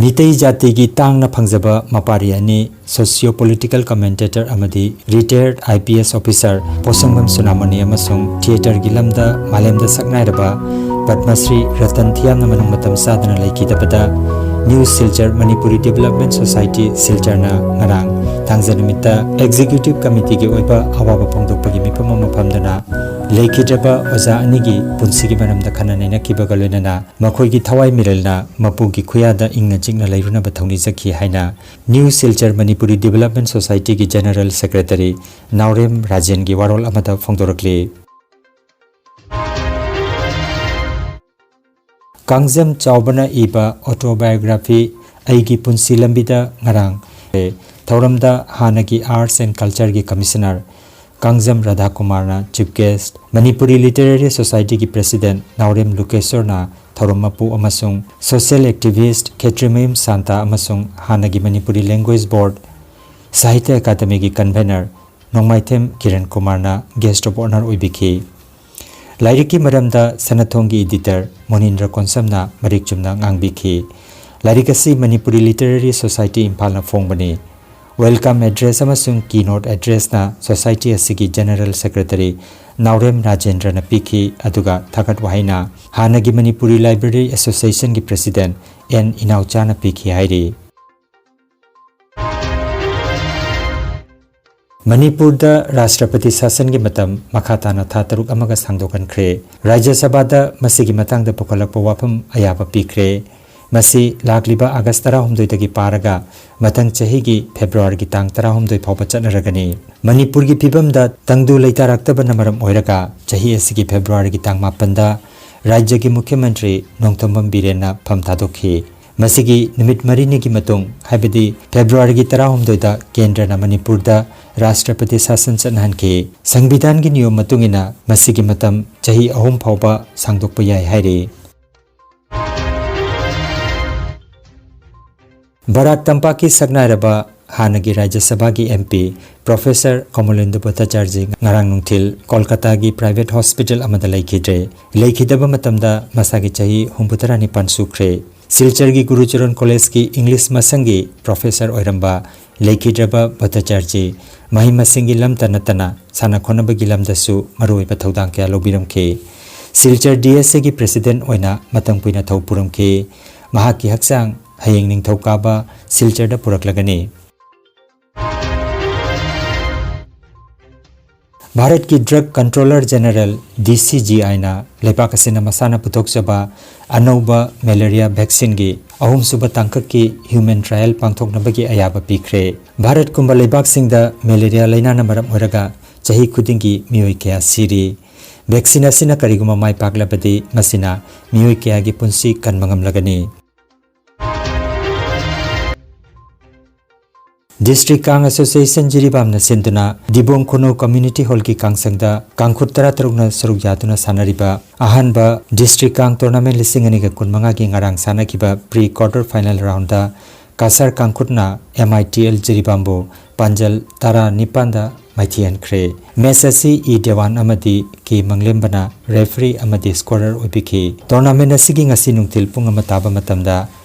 ꯃꯤꯇꯩ ꯖꯥꯇꯤꯒꯤ ꯇꯥꯡꯅ ꯐꯪꯖꯕ ꯃꯄꯥꯔꯤ ꯑꯅꯤ, socio political commentator ꯑꯃꯗꯤ retired I P S officer ꯄꯣꯁꯪꯕꯝ ꯁꯨꯅꯥꯃꯣꯅꯤ ꯑꯃꯁꯨꯡ theatreꯒꯤ ꯂꯝꯗ ꯃꯥꯂꯦꯝꯗ ꯁꯛꯅꯥꯏꯔꯕ ꯄꯗꯃꯁ꯭ꯔꯤ ꯔꯇꯟ ꯊꯤꯌꯥꯝꯅ ꯃꯅꯨꯡ ꯃꯇꯝ ꯆꯥꯗꯅ ꯂꯩꯈꯤꯗꯕꯗ New Silchar Manipuri Development Society ꯁꯤꯜꯆꯔꯅ ꯉꯔꯥꯡ ꯊꯥꯡꯖ ꯅꯨꯃꯤꯠꯇ executive committeeꯒꯤ ꯑꯣꯏꯕ ꯑꯋꯥꯕ ꯐꯣꯡꯗꯣꯛꯄꯒꯤ ꯃꯤꯐꯝ ꯑꯃ ꯐꯝꯗꯨꯅ ꯂꯩꯈꯤꯗ꯭ꯔꯕ ꯑꯣꯖꯥ ꯑꯅꯤꯒꯤ ꯄꯨꯟꯁꯤꯒꯤ ꯃꯔꯝꯗ ꯈꯟꯅ ꯅꯩꯅꯈꯤꯕꯒ ꯂꯣꯏꯅꯅ ꯃꯈꯣꯏꯒꯤ ꯊꯋꯥꯏ ꯃꯤꯔꯦꯜꯅ ꯃꯄꯨꯒꯤ ꯈꯨꯌꯥꯗ ꯏꯪꯅ ꯆꯤꯛꯅ ꯂꯩꯔꯨꯅꯕ ꯊꯧꯅꯤꯖꯈꯤ ꯍꯥꯏꯅ New Silchar Manipuri Development Societyꯒꯤ General Secretary ꯅꯥꯎꯔꯦꯝ ꯔꯥꯖꯦꯟꯒꯤ ꯋꯥꯔꯣꯜ ꯑꯃꯗ ꯐꯣꯡꯗꯣꯔꯛꯂꯤ꯫ ꯀꯥꯡꯖꯝ ꯆꯥꯎꯕꯅ ꯏꯕ autobiography ꯑꯩꯒꯤ ꯄꯨꯟꯁꯤ ꯂꯝꯕꯤꯗ ꯉꯔꯥꯡ ꯊꯧꯔꯝꯗ ꯍꯥꯟꯅꯒꯤ Arts and Cultureꯒꯤ Commissioner Kangjam ꯔꯥꯙꯥꯀꯨꯃꯥꯔꯅ chief guest, Manipuri Literary Societyꯒꯤ President ꯅꯥꯎꯔꯦꯝ ꯂꯨꯀꯦꯁꯣꯔꯅ ꯊꯧꯔꯝ ꯃꯄꯨ ꯑꯃꯁꯨꯡ social activist ꯈꯦꯇ꯭ꯔꯤꯃꯌꯨꯝ ꯁꯥꯟꯇ ꯑꯃꯁꯨꯡ ꯍꯥꯟꯅꯒꯤ ꯃꯅꯤꯄꯨꯔꯤ Language Board ꯁꯥꯍꯤꯇ꯭ꯌ ꯑꯦꯀꯥꯗꯃꯤꯒꯤ convener ꯅꯣꯡꯃꯥꯏꯊꯦꯝ ꯀꯤꯔꯟ ꯀꯨꯃꯥꯔꯅ guest of honour ꯑꯣꯏꯕꯤꯈꯤ꯫ ꯂꯥꯏꯔꯤꯛꯀꯤ ꯃꯔꯝꯗ ꯁꯅꯥꯊꯣꯡꯒꯤ editor ꯃꯣꯅꯤꯟꯗ꯭ꯔ ꯀꯣꯟꯁꯝꯅ ꯃꯔꯤꯛ ꯆꯨꯝꯅ ꯉꯥꯡꯕꯤꯈꯤ꯫ ꯂꯥꯏꯔꯤꯛ ꯑꯁꯤ Manipuri Literary Society ꯏꯝꯐꯥꯜꯅ ꯐꯣꯡꯕꯅꯤ꯫ Welcome address ꯑꯃꯁꯨꯡ keynote addressꯅ society ꯑꯁꯤꯒꯤ General Secretary ꯅꯥꯎꯔꯦꯝ ꯔꯥꯖꯦꯟꯗ꯭ꯔꯅ ꯄꯤꯈꯤ, ꯑꯗꯨꯒ ꯊꯥꯒꯠ ꯋꯥꯍꯩꯅ ꯍꯥꯟꯅꯒꯤ ꯃꯅꯤꯄꯨꯔꯤ Library Associationꯒꯤ President ꯑꯦꯟ ꯏꯅꯥꯎꯆꯥꯅ ꯄꯤꯈꯤ ꯍꯥꯏꯔꯤ꯫ ꯃꯅꯤꯄꯨꯔꯗ ꯔꯥꯁꯇ꯭ꯔꯄꯇꯤ ꯁꯥꯁꯟꯒꯤ ꯃꯇꯝ ꯃꯈꯥ ꯇꯥꯅ ꯊꯥ ꯇꯔꯨꯛ ꯑꯃꯒ ꯁꯥꯡꯗꯣꯛꯍꯟꯈ꯭ꯔꯦ꯫ ꯔꯥꯖ꯭ꯌ ꯁꯚꯥꯗ ꯃꯁꯤꯒꯤ ꯃꯇꯥꯡꯗ ꯄꯨꯈꯠꯂꯛꯄ ꯋꯥꯐꯝ ꯑꯌꯥꯕ ꯄꯤꯈ꯭ꯔꯦ꯫ ꯃꯁꯤ ꯂꯥꯛꯂꯤꯕ ꯑꯥꯒꯁ ꯇꯔꯥꯍꯨꯝꯗꯣꯏꯗꯒꯤ ꯄꯥꯔꯒ ꯃꯊꯪ ꯆꯍꯤꯒꯤ ꯐꯦꯕ꯭ꯔꯨꯋꯥꯔꯤꯒꯤ ꯇꯥꯡ ꯇꯔꯥꯍꯨꯝꯗꯣꯏ ꯐꯥꯎꯕ ꯆꯠꯅꯔꯒꯅꯤ꯫ ꯃꯅꯤꯄꯨꯔꯒꯤ ꯐꯤꯕꯝꯗ ꯇꯪꯗꯨ ꯂꯩꯇꯥꯔꯛꯇꯕꯅ ꯃꯔꯝ ꯑꯣꯏꯔꯒ ꯆꯍꯤ ꯑꯁꯤꯒꯤ ꯐꯦꯕ꯭ꯔꯨꯋꯥꯔꯤꯒꯤ ꯇꯥꯡ ꯃꯥꯄꯟꯗ ꯔꯥꯖ꯭ꯌꯒꯤ ꯃꯨꯈ꯭ꯌ ꯃꯟꯇ꯭ꯔꯤ ꯅꯣꯡꯊꯣꯝꯕꯝ ꯕꯤꯔꯦꯟꯅ ꯐꯝ ꯊꯥꯗꯣꯛꯈꯤ꯫ ꯃꯁꯤꯒꯤ ꯅꯨꯃꯤꯠ ꯃꯔꯤꯅꯤꯒꯤ ꯃꯇꯨꯡ, ꯍꯥꯏꯕꯗꯤ ꯐꯦꯕ꯭ꯔꯨꯋꯥꯔꯤꯒꯤ ꯇꯔꯥꯍꯨꯝꯗꯣꯏꯗ ꯀꯦꯟꯗ꯭ꯔꯅ ꯃꯅꯤꯄꯨꯔꯗ ꯔꯥꯁꯇ꯭ꯔꯄꯇꯤ ꯁꯥꯁꯟ ꯆꯠꯅꯍꯟꯈꯤ꯫ ꯁꯪꯕꯤꯙꯥꯟꯒꯤ ꯅꯤꯌꯣꯝ ꯃꯇꯨꯡ ꯏꯟꯅ ꯃꯁꯤꯒꯤ ꯃꯇꯝ ꯆꯍꯤ ꯑꯍꯨꯝ ꯐꯥꯎꯕ ꯁꯥꯡꯗꯣꯛꯄ ꯌꯥꯏ ꯍꯥꯏꯔꯤ꯫ ꯕꯔꯥꯛ ꯇꯝꯄꯥꯛꯀꯤ ꯁꯛꯅꯥꯏꯔꯕ ꯍꯥꯟꯅꯒꯤ ꯔꯥꯖ꯭ꯌ ꯁꯚꯥꯒꯤ M P Professor ꯀꯃꯂꯦꯟꯗꯨ ꯚꯠꯇꯥꯆꯥꯔꯖꯤ ꯉꯔꯥꯡ ꯅꯨꯡꯊꯤꯜ ꯀꯣꯜꯀꯇꯥꯒꯤ private hospital ꯑꯃꯗ ꯂꯩꯈꯤꯗ꯭ꯔꯦ꯫ ꯂꯩꯈꯤꯗꯕ ꯃꯇꯝꯗ ꯃꯁꯥꯒꯤ ꯆꯍꯤ ꯍꯨꯝꯐꯨꯇꯔꯥ ꯅꯤꯄꯥꯟ ꯁꯨꯈ꯭ꯔꯦ꯫ ꯁꯤꯜꯆꯔꯒꯤ ꯒꯨꯔꯨꯆꯔꯟ ꯀꯣꯂꯦꯖꯀꯤ ꯏꯪꯂꯤꯁ ꯃꯁꯪꯒꯤ ꯄ꯭ꯔꯣꯐꯦꯁꯔ ꯑꯣꯏꯔꯝꯕ ꯂꯩꯈꯤꯗ꯭ꯔꯕ ꯚꯠꯇꯥꯆꯥꯔꯖꯤ ꯃꯍꯩ ꯃꯁꯤꯡꯒꯤ ꯂꯝꯇ ꯅꯠꯇꯅ ꯁꯥꯟꯅ ꯈꯣꯠꯅꯕꯒꯤ ꯂꯝꯗꯁꯨ ꯃꯔꯨꯑꯣꯏꯕ ꯊꯧꯗꯥꯡ ꯀꯌꯥ ꯂꯧꯕꯤꯔꯝꯈꯤ꯫ ꯁꯤꯜꯆꯔ ꯗꯤ ꯑꯦꯁ ꯑꯦꯒꯤ ꯄ꯭ꯔꯦꯁꯤꯗꯦꯟꯠ ꯑꯣꯏꯅ ꯃꯇꯝ ꯀꯨꯏꯅ ꯊꯧ ꯄꯨꯔꯝꯈꯤ꯫ ꯃꯍꯥꯛꯀꯤ ꯍꯛꯆꯥꯡ ꯍꯌꯦꯡ ꯅꯤꯡꯊꯧꯀꯥꯕ ꯁꯤꯜꯆꯔꯗ ꯄꯨꯔꯛꯂꯒꯅꯤ꯫ ꯚꯥꯔꯠꯀꯤ ꯗ꯭ꯔꯒ ꯀꯟꯇ꯭ꯔꯣꯂꯔ ꯖꯦꯅꯔꯦꯜ, ꯗꯤ ꯁꯤ ꯖꯤ ꯑꯥꯏꯅ ꯂꯩꯕꯥꯛ ꯑꯁꯤꯅ ꯃꯁꯥꯅ ꯄꯨꯊꯣꯛꯆꯕ ꯑꯅꯧꯕ ꯃꯦꯂꯦꯔꯤꯌꯥ ꯚꯦꯛꯁꯤꯟꯒꯤ ꯑꯍꯨꯝꯁꯨꯕ ꯇꯥꯡꯀꯛꯀꯤ ꯍ꯭ꯌꯨꯃꯦꯟ ꯇ꯭ꯔꯥꯌꯦꯜ ꯄꯥꯡꯊꯣꯛꯅꯕꯒꯤ ꯑꯌꯥꯕ ꯄꯤꯈ꯭ꯔꯦ꯫ ꯚꯥꯔꯠꯀꯨꯝꯕ ꯂꯩꯕꯥꯛꯁꯤꯡꯗ ꯃꯦꯂꯦꯔꯤꯌꯥ ꯂꯥꯏꯅꯥꯅ ꯃꯔꯝ ꯑꯣꯏꯔꯒ ꯆꯍꯤ ꯈꯨꯗꯤꯡꯒꯤ ꯃꯤꯑꯣꯏ ꯀꯌꯥ ꯁꯤꯔꯤ꯫ ꯚꯦꯛꯁꯤꯟ ꯑꯁꯤꯅ ꯀꯔꯤꯒꯨꯝꯕ ꯃꯥꯏ ꯄꯥꯛꯂꯕꯗꯤ, ꯃꯁꯤꯅ ꯃꯤꯑꯣꯏ ꯀꯌꯥꯒꯤ ꯄꯨꯟꯁꯤ ꯀꯟꯕ ꯉꯝꯂꯒꯅꯤ꯫ ꯗꯤꯁꯇ꯭ꯔꯤꯛ ꯀꯥꯡ ꯑꯦꯁꯣꯁꯤꯌꯦꯁꯟ ꯖꯤꯔꯤꯕꯥꯝꯅ ꯁꯤꯟꯗꯨꯅ ꯗꯤꯕꯣꯡ ꯈꯨꯅꯧ ꯀꯝꯃ꯭ꯌꯨꯅꯤꯇꯤ ꯍꯣꯜꯒꯤ ꯀꯥꯡꯁꯪꯗ ꯀꯥꯡꯈꯨꯠ ꯇꯔꯥꯇꯔꯨꯛꯅ ꯁꯔꯨꯛ ꯌꯥꯗꯨꯅ ꯁꯥꯟꯅꯔꯤꯕ ꯑꯍꯥꯟꯕ ꯗꯤꯁꯇ꯭ꯔꯤꯛ ꯀꯥꯡ ꯇꯣꯔꯅꯥꯃꯦꯟꯠ ꯂꯤꯁꯤꯡ ꯑꯅꯤꯒ ꯀꯨꯟꯃꯉꯥꯒꯤ ꯉꯔꯥꯡ ꯁꯥꯟꯅꯈꯤꯕ pre quarter final round Cachar ꯀꯥꯡꯈꯨꯠꯅ ꯑꯦꯝ ꯑꯥꯏ ꯇꯤ ꯑꯦꯜ ꯖꯤꯔꯤꯕꯥꯝꯕꯨ ꯄꯥꯟꯖꯜ ꯇꯔꯥ ꯅꯤꯄꯥꯟꯗ ꯃꯥꯏꯊꯤꯍꯟꯈ꯭ꯔꯦ꯫ ꯃꯦꯆ ꯑꯁꯤ ꯏ ꯗꯦꯋꯥꯟ ꯑꯃꯗꯤ ꯀꯦ ꯃꯪꯂꯦꯝꯕꯅ ꯔꯦꯐ꯭ꯔꯤ ꯑꯃꯗꯤ ꯁ꯭ꯀꯣꯔꯔ ꯑꯣꯏꯕꯤꯈꯤ꯫ ꯇꯣꯔꯅꯥꯃꯦꯟꯠ ꯑꯁꯤꯒꯤ ꯉꯁꯤ ꯅꯨꯡꯊꯤꯜ ꯄꯨꯡ ꯑꯃ ꯇꯥꯕ ꯃꯇꯝꯗ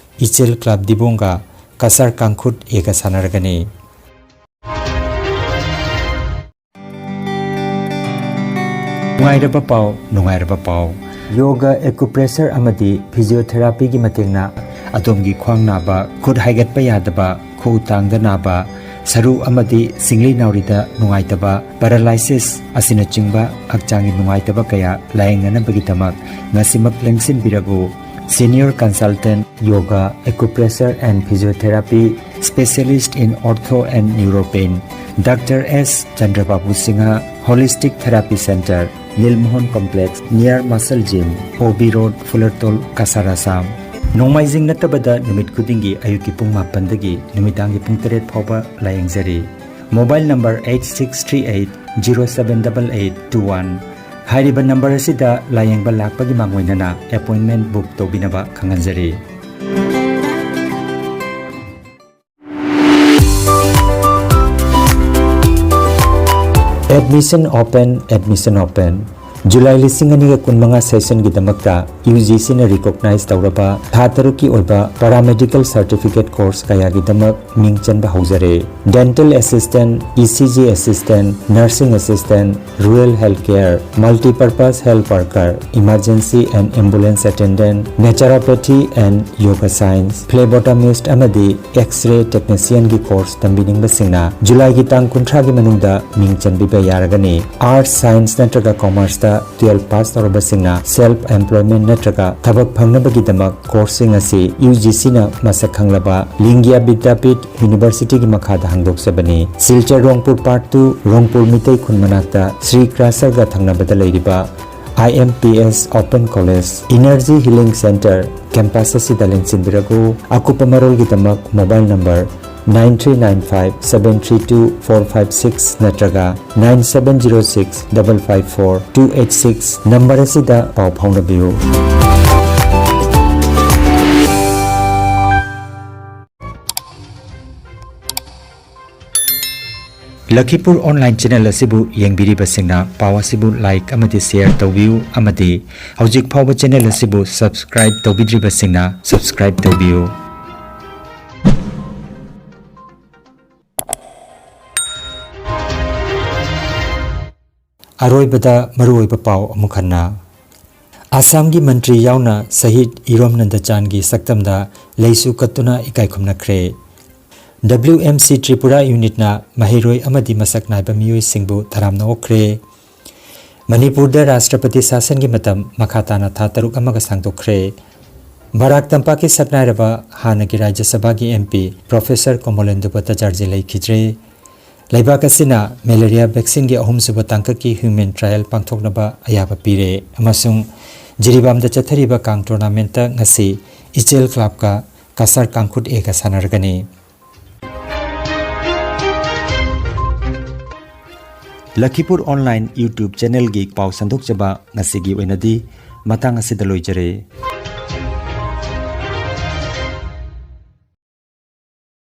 ꯏꯆꯦꯜ ꯀ꯭ꯂꯕ ꯗꯤꯕꯣꯡꯒ ꯀꯁꯥꯔ ꯀꯥꯡꯈꯨꯠ ꯑꯦꯒ ꯁꯥꯟꯅꯔꯒꯅꯤ꯫ ꯅꯨꯡꯉꯥꯏꯔꯕ ꯄꯥꯎ, ꯅꯨꯡꯉꯥꯏꯔꯕ ꯄꯥꯎ꯫ ꯌꯣꯒ, ꯑꯦꯀꯨꯄ꯭ꯔꯦꯁꯔ ꯑꯃꯗꯤ ꯐꯤꯖꯤꯑꯣꯊꯦꯔꯥꯄꯤꯒꯤ ꯃꯇꯦꯡꯅ ꯑꯗꯣꯝꯒꯤ ꯈ꯭ꯋꯥꯡ ꯅꯥꯕ, ꯈꯨꯠ ꯍꯥꯏꯒꯠꯄ ꯌꯥꯗꯕ, ꯈꯨꯎ ꯇꯥꯡꯗ ꯅꯥꯕ, ꯁꯔꯨ ꯑꯃꯗꯤ ꯁꯤꯡꯂꯤ ꯅꯥꯎꯔꯤꯗ ꯅꯨꯡꯉꯥꯏꯇꯕ, ꯄꯦꯔꯥꯂꯥꯏꯁꯤꯁ ꯑꯁꯤꯅꯆꯤꯡꯕ ꯍꯛꯆꯥꯡꯒꯤ ꯅꯨꯡꯉꯥꯏꯇꯕ ꯀꯌꯥ ꯂꯥꯌꯦꯡꯅꯅꯕꯒꯤꯗꯃꯛ ꯉꯁꯤꯃꯛ ꯂꯦꯡꯁꯤꯟꯕꯤꯔꯕꯨ꯫ Senior Consultant, Yoga, Acupressure and Physiotherapy, Specialist in Ortho and Neuropain, doctor S Chandrababu Singh, Holistic Therapy Center, Nil Mohan Complex, near Muscle Gym, O B road, Phulertal, Cachar, Assam. ꯅꯣꯡꯃꯥꯏꯖꯤꯡ ꯅꯠꯇꯕꯗ ꯅꯨꯃꯤꯠ ꯈꯨꯗꯤꯡꯒꯤ ꯑꯌꯨꯛꯀꯤ ꯄꯨꯡ ꯃꯥꯄꯟꯗꯒꯤ ꯅꯨꯃꯤꯗꯥꯡꯒꯤ ꯄꯨꯡ ꯇꯔꯦꯠ ꯐꯥꯎꯕ ꯂꯥꯌꯦꯡꯖꯔꯤ꯫ Mobile number eight six three eight zero seven eight eight two one꯫ ꯍꯥꯏꯔꯤꯕ ꯅꯝꯕꯔ ꯑꯁꯤꯗ ꯂꯥꯌꯦꯡꯕ ꯂꯥꯛꯄꯒꯤ ꯃꯥꯡꯑꯣꯏꯅꯅ ꯑꯦꯄꯣꯏꯟꯃꯦꯟ ꯕꯨꯛ ꯇꯧꯕꯤꯅꯕ ꯈꯪꯍꯟꯖꯔꯤ꯫ Admission open, admission open꯫ July ꯂꯤꯁꯤꯡ ꯑꯅꯤꯒ ꯀꯨꯟꯃꯉꯥ ꯁꯦꯁꯟꯒꯤꯗꯃꯛꯇ ꯌꯨ ꯖꯤ ꯁꯤꯅ ꯔꯤꯀꯣꯛꯅꯥꯏꯖ ꯇꯧꯔꯕ ꯊꯥ ꯇꯔꯨꯛꯀꯤ ꯑꯣꯏꯕ ꯄꯦꯔꯥꯃꯦꯗꯤꯀꯦꯜ ꯁꯥꯔꯇꯤꯐꯤꯀꯦꯠ ꯀꯣꯔꯁ ꯀꯌꯥꯒꯤꯗꯃꯛ ꯃꯤꯡ ꯆꯟꯕ ꯍꯧꯖꯔꯦ꯫ Dental assistant, E C G assistant, nursing assistant, rural health care, multipurpose health worker, emergency and ambulance attendant, naturopathy and yoga science, phlebotomist ꯑꯃꯗꯤ X-ray technicianꯒꯤ ꯀꯣꯔꯁ ꯇꯝꯕꯤꯅꯤꯡꯕꯁꯤꯡꯅ ꯖꯨꯂꯥꯏꯒꯤ ꯇꯥꯡ ꯀꯨꯟꯊ꯭ꯔꯥꯒꯤ ꯃꯅꯨꯡꯗ ꯃꯤꯡ ꯆꯟꯕꯤꯕ ꯌꯥꯔꯒꯅꯤ꯫ ꯑꯥꯔꯠꯁ, ꯁꯥꯏꯟꯁ ꯅꯠꯇ꯭ꯔꯒ ꯀꯣꯃꯔꯁꯇ ꯇꯨꯌꯦꯜꯐ ꯄꯥꯁ ꯇꯧꯔꯕꯁꯤꯡꯅ ꯁꯦꯜꯐ ꯑꯦꯝꯄ꯭ꯂꯣꯏꯃꯦꯟ ꯅꯠꯇ꯭ꯔꯒ ꯊꯕꯛ ꯐꯪꯅꯕꯒꯤꯗꯃꯛ ꯀꯣꯔꯁꯁꯤꯡ ꯑꯁꯤ ꯌꯨ ꯖꯤ ꯁꯤꯅ ꯃꯁꯛ ꯈꯪꯂꯕ ꯂꯤꯡꯒ꯭ꯌꯥ ꯕꯤꯗ꯭ꯌꯥꯄꯤꯊ ꯌꯨꯅꯤꯚꯔꯁꯤꯇꯤꯒꯤ ꯃꯈꯥꯗ ꯍꯥꯡꯗꯣꯛꯆꯕꯅꯤ꯫ ꯁꯤꯜꯆꯔ ꯔꯣꯡꯄꯨꯔ ꯄꯥꯔꯠ ꯇꯨ, ꯔꯣꯡꯄꯨꯔ ꯃꯤꯇꯩ ꯈꯨꯟ ꯃꯅꯥꯛꯇ ꯁ꯭ꯔꯤ ꯀ꯭ꯔꯥꯁꯔꯒ ꯊꯪꯅꯕꯗ ꯂꯩꯔꯤꯕ I M P S Open College Energy Healing Center campus ꯑꯁꯤꯗ ꯂꯦꯡꯁꯤꯟꯕꯤꯔꯛꯎ꯫ ꯑꯀꯨꯞꯄ ꯃꯔꯣꯜꯒꯤꯗꯃꯛ mobile number nine three nine five seven three two four five six ꯅꯠꯇ꯭ꯔꯒ nine seven zero six double five four two eight six number ꯑꯁꯤꯗ ꯄꯥꯎ ꯐꯥꯎꯅꯕꯤꯌꯨ꯫ ꯂꯈꯤꯄꯨꯔ online channel ꯑꯁꯤꯕꯨ ꯌꯦꯡꯕꯤꯔꯤꯕꯁꯤꯡꯅ ꯄꯥꯎ ꯑꯁꯤꯕꯨ like ꯑꯃꯗꯤ share ꯇꯧꯕꯤꯌꯨ ꯑꯃꯗꯤ ꯍꯧꯖꯤꯛ ꯐꯥꯎꯕ ꯆꯦꯅꯦꯜ ꯑꯁꯤꯕꯨ ꯁꯕꯁꯀ꯭ꯔꯥꯏꯕ ꯇꯧꯕꯤꯗ꯭ꯔꯤꯕꯁꯤꯡꯅ ꯁꯕꯁꯀ꯭ꯔꯥꯏꯕ ꯇꯧꯕꯤꯌꯨ꯫ ꯑꯔꯣꯏꯕꯗ ꯃꯔꯨꯑꯣꯏꯕ ꯄꯥꯎ ꯑꯃꯨꯛ ꯍꯟꯅ꯫ ꯑꯁꯥꯝꯒꯤ ꯃꯟꯇ꯭ꯔꯤ ꯌꯥꯎꯅ ꯁꯍꯤꯗ ꯏꯔꯣꯝ ꯅꯟꯗꯆꯥꯟꯒꯤ ꯁꯛꯇꯝꯗ ꯂꯩꯁꯨ ꯀꯠꯇꯨꯅ ꯏꯀꯥꯏ ꯈꯨꯝꯅꯈ꯭ꯔꯦ꯫ W M C ꯇ꯭ꯔꯤꯄꯨꯔꯥ ꯌꯨꯅꯤꯠꯅ ꯃꯍꯩꯔꯣꯏ ꯑꯃꯗꯤ ꯃꯁꯛ ꯅꯥꯏꯕ ꯃꯤꯑꯣꯏꯁꯤꯡꯕꯨ ꯇꯔꯥꯝꯅ ꯑꯣꯛꯈ꯭ꯔꯦ꯫ ꯃꯅꯤꯄꯨꯔꯗ ꯔꯥꯁꯇ꯭ꯔꯄꯇꯤ ꯁꯥꯁꯟꯒꯤ ꯃꯇꯝ ꯃꯈꯥ ꯇꯥꯅ ꯊꯥ ꯇꯔꯨꯛ ꯑꯃꯒ ꯁꯥꯡꯗꯣꯛꯈ꯭ꯔꯦ꯫ ꯕꯔꯥꯛ ꯇꯝꯄꯥꯛꯀꯤ ꯁꯛꯅꯥꯏꯔꯕ ꯍꯥꯟꯅꯒꯤ ꯔꯥꯖ꯭ꯌ ꯁꯚꯥꯒꯤ M P ꯄ꯭ꯔꯣꯐꯦꯁꯔ ꯀꯣꯃꯣꯂꯦꯟꯗꯨ ꯚꯠꯇꯥꯆꯥꯔꯖꯤ ꯂꯩꯈꯤꯗ꯭ꯔꯦ꯫ ꯂꯩꯕꯥꯛ ꯑꯁꯤꯅ ꯃꯦꯂꯦꯔꯤꯌꯥ ꯚꯦꯛꯁꯤꯟꯒꯤ ꯑꯍꯨꯝꯁꯨꯕ ꯇꯥꯡꯀꯛꯀꯤ ꯍ꯭ꯌꯨꯃꯦꯟ ꯇ꯭ꯔꯥꯌꯦꯜ ꯄꯥꯡꯊꯣꯛꯅꯕ ꯑꯌꯥꯕ ꯄꯤꯔꯦ ꯑꯃꯁꯨꯡ ꯖꯤꯔꯤꯕꯥꯝꯗ ꯆꯠꯊꯔꯤꯕ ꯀꯥꯡ ꯇꯣꯔꯅꯥꯃꯦꯟꯠꯇ ꯉꯁꯤ ꯏꯆꯦꯜ ꯀ꯭ꯂꯕꯀ ꯀꯁꯥꯔ ꯀꯥꯡꯈꯨꯠ Aꯒ ꯁꯥꯟꯅꯔꯒꯅꯤ꯫ ꯂꯈꯤꯄꯨꯔ ꯑꯣꯟꯂꯥꯏꯟ YouTube ꯆꯦꯅꯦꯜꯒꯤ ꯄꯥꯎ ꯁꯟꯗꯣꯛꯆꯕ ꯉꯁꯤꯒꯤ ꯑꯣꯏꯅꯗꯤ ꯃꯇꯥꯡ ꯑꯁꯤꯗ ꯂꯣꯏꯖꯔꯦ꯫